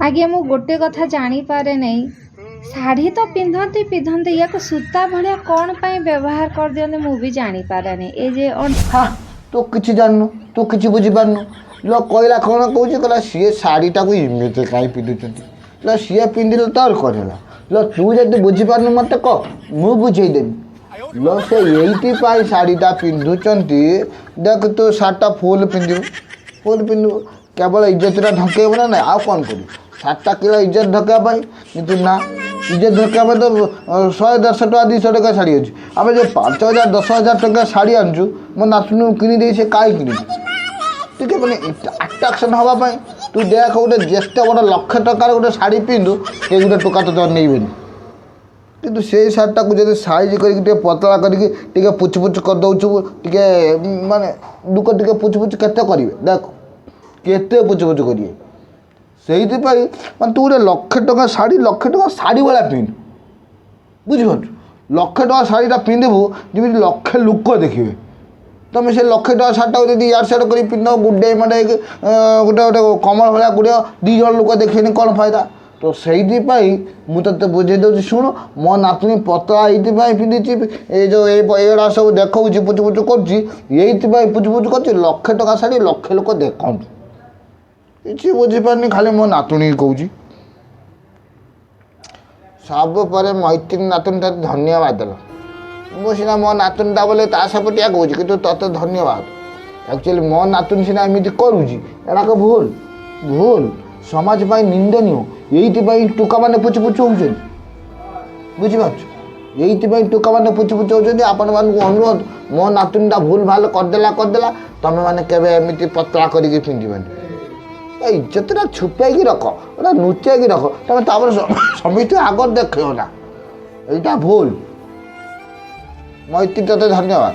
ଆଜ୍ଞା, ମୁଁ ଗୋଟେ କଥା ଜାଣିପାରେ ନାହିଁ। ଶାଢ଼ୀ ତ ପିନ୍ଧନ୍ତି ପିନ୍ଧନ୍ତି, ୟାକୁ ସୂତା ଭଳିଆ କ'ଣ ପାଇଁ ବ୍ୟବହାର କରିଦିଅନ୍ତି, ମୁଁ ବି ଜାଣିପାରେନି। ଏ ଯେ ହଁ, ତୁ କିଛି ଜାଣିନୁ, ତୁ କିଛି ବୁଝିପାରୁନୁ ଲୋ। କହିଲା କ'ଣ କହୁଛି, କହିଲା ସିଏ ଶାଢ଼ୀଟାକୁ ଏମିତି କାହିଁ ପିନ୍ଧୁଛନ୍ତି ଲୋ? ସିଏ ପିନ୍ଧିଲେ ତୋର କ'ଣ ହେଲା ଲୋ? ତୁ ଯଦି ବୁଝିପାରୁନୁ, ମୋତେ କହ, ମୁଁ ବୁଝେଇଦେବି ଲୋ। ସେ ଏଇଥିପାଇଁ ଶାଢ଼ୀଟା ପିନ୍ଧୁଛନ୍ତି। ଦେଖ, ତୁ ଶାଢ଼ୀଟା ଫୁଲ୍ ପିନ୍ଧିବୁ, ଫୁଲ୍ ପିନ୍ଧିବୁ, କେବଳ ଇଜ୍ଜତଟା ଢଙ୍କେଇବୁ ନା ନାଇଁ? ଆଉ କ'ଣ କରିବୁ? ଶାଢ଼ୀଟା କେବଳ ଇଜ୍ଜତ ଢକେଇବା ପାଇଁ। କିନ୍ତୁ ନା, ଇଜ୍ଜତ ଢକେଇବା ପାଇଁ ତ 100 150 ଟଙ୍କା, 200 ଟଙ୍କା ଶାଢ଼ୀ ଅଛି। ଆମେ ଯେଉଁ 5,000 10,000 ଟଙ୍କା ଶାଢ଼ୀ ଆଣୁଛୁ, ମୋ ନାତୁଣୀକୁ କିଣିଦେଇ, ସେ କାହିଁ କିଣିଛି? ଟିକେ ମାନେ ଆଟ୍ରାକ୍ସନ୍ ହେବା ପାଇଁ। ତୁ ଦେଖ, ଗୋଟେ ଯେତେ ବଡ଼ ଲକ୍ଷେ ଟଙ୍କାର ଗୋଟେ ଶାଢ଼ୀ ପିନ୍ଧୁ, କେହି ଗୋଟେ ଟୋକା ତ ନେଇବେନି। କିନ୍ତୁ ସେଇ ଶାଢ଼ୀଟାକୁ ଯଦି ସାଇଜ୍ କରିକି, ଟିକେ ପତଳା କରିକି, ଟିକେ ପୁଚୁ ପୁଚୁ କରିଦେଉଛୁ, ଟିକେ ମାନେ ଲୋକ ଟିକେ ପୁଚୁ ପୁଚୁ କେତେ କରିବେ ଦେଖ, କେତେ ପୁଚୁ ପୁଚୁ କରିବେ। ସେଇଥିପାଇଁ ମାନେ ତୁ ଗୋଟେ ଲକ୍ଷେ ଟଙ୍କା ଶାଢ଼ୀ, ଲକ୍ଷେ ଟଙ୍କା ଶାଢ଼ୀ ଭଳିଆ ପିନ୍ଧୁ, ବୁଝିପାରୁଛୁ? ଲକ୍ଷେ ଟଙ୍କା ଶାଢ଼ୀଟା ପିନ୍ଧିବୁ, ଯେମିତି ଲକ୍ଷେ ଲୋକ ଦେଖିବେ। ତମେ ସେ ଲକ୍ଷେ ଟଙ୍କା ଶାଢ଼ୀଟାକୁ ଯଦି ଇଆଡ଼େ ସିଆଡ଼େ କରି ପିନ୍ଧ, ଗୁଡ଼େଇ ମଡ଼େଇକି ଗୋଟେ ଗୋଟେ କମଳ ଭଳିଆ ଗୁଡ଼େଇ, ଦୁଇ ଜଣ ଲୋକ ଦେଖିବେନି, କ'ଣ ଫାଇଦା? ତ ସେଇଥିପାଇଁ ମୁଁ ତୋତେ ବୁଝେଇ ଦେଉଛି, ଶୁଣୁ। ମୋ ନାତୁଣୀ ପତଳା ଏଇଥିପାଇଁ ପିନ୍ଧିଛି, ଏ ଯେଉଁ ଏଇ ଏଗୁଡ଼ା ସବୁ ଦେଖାଉଛି, ପୁଚୁ ପୁଚୁ କରୁଛି, ଏଇଥିପାଇଁ ପୁଚୁ ପୁଚୁ କରୁଛି, ଲକ୍ଷେ ଟଙ୍କା ଶାଢ଼ୀ ଲକ୍ଷେ ଲୋକ ଦେଖନ୍ତୁ। କିଛି ବୁଝିପାରୁନି, ଖାଲି ମୋ ନାତୁଣୀ କହୁଛି ସବୁ। ପରେ ମୈତ୍ରୀ ନାତୁଣୀ, ତତେ ଧନ୍ୟବାଦ ଦେଲ। ମୁଁ ସିନା ମୋ ନାତୁଣୀଟା ବୋଲେ ତା ସେପଟିଆ କହୁଛି, କିନ୍ତୁ ତତେ ଧନ୍ୟବାଦ। ଆକ୍ଚୁଆଲି ମୋ ନାତୁଣୀ ସିନା ଏମିତି କରୁଛି, ଏଡ଼ାକ ଭୁଲ, ଭୁଲ, ସମାଜ ପାଇଁ ନିନ୍ଦନୀୟ। ଏଇଥିପାଇଁ ଟୋକାମାନେ ପୁଚୁ ପୁଚୁ ହେଉଛନ୍ତି, ବୁଝିପାରୁଛୁ? ଏଇଥିପାଇଁ ଟୋକାମାନେ ପୁଚୁ ପୁଚୁ ହେଉଛନ୍ତି। ଆପଣମାନଙ୍କୁ ଅନୁରୋଧ, ମୋ ନାତୁଣୀଟା ଭୁଲ ଭାଲ କରିଦେଲା କରିଦେଲା, ତମେମାନେ କେବେ ଏମିତି ପତଳା କରିକି ପିନ୍ଧିବନି। ଏ ଇଜ୍ଜତଟା ଛୁପେଇକି ରଖ, ଏଟା ଲୁଚେଇକି ରଖ ତମେ, ତାପରେ ସମସ୍ତେ ଆଗରେ ଦେଖେଇବ ନା, ଏଇଟା ଭୁଲ। ମୈତ୍ରୀ, ତତେ ଧନ୍ୟବାଦ।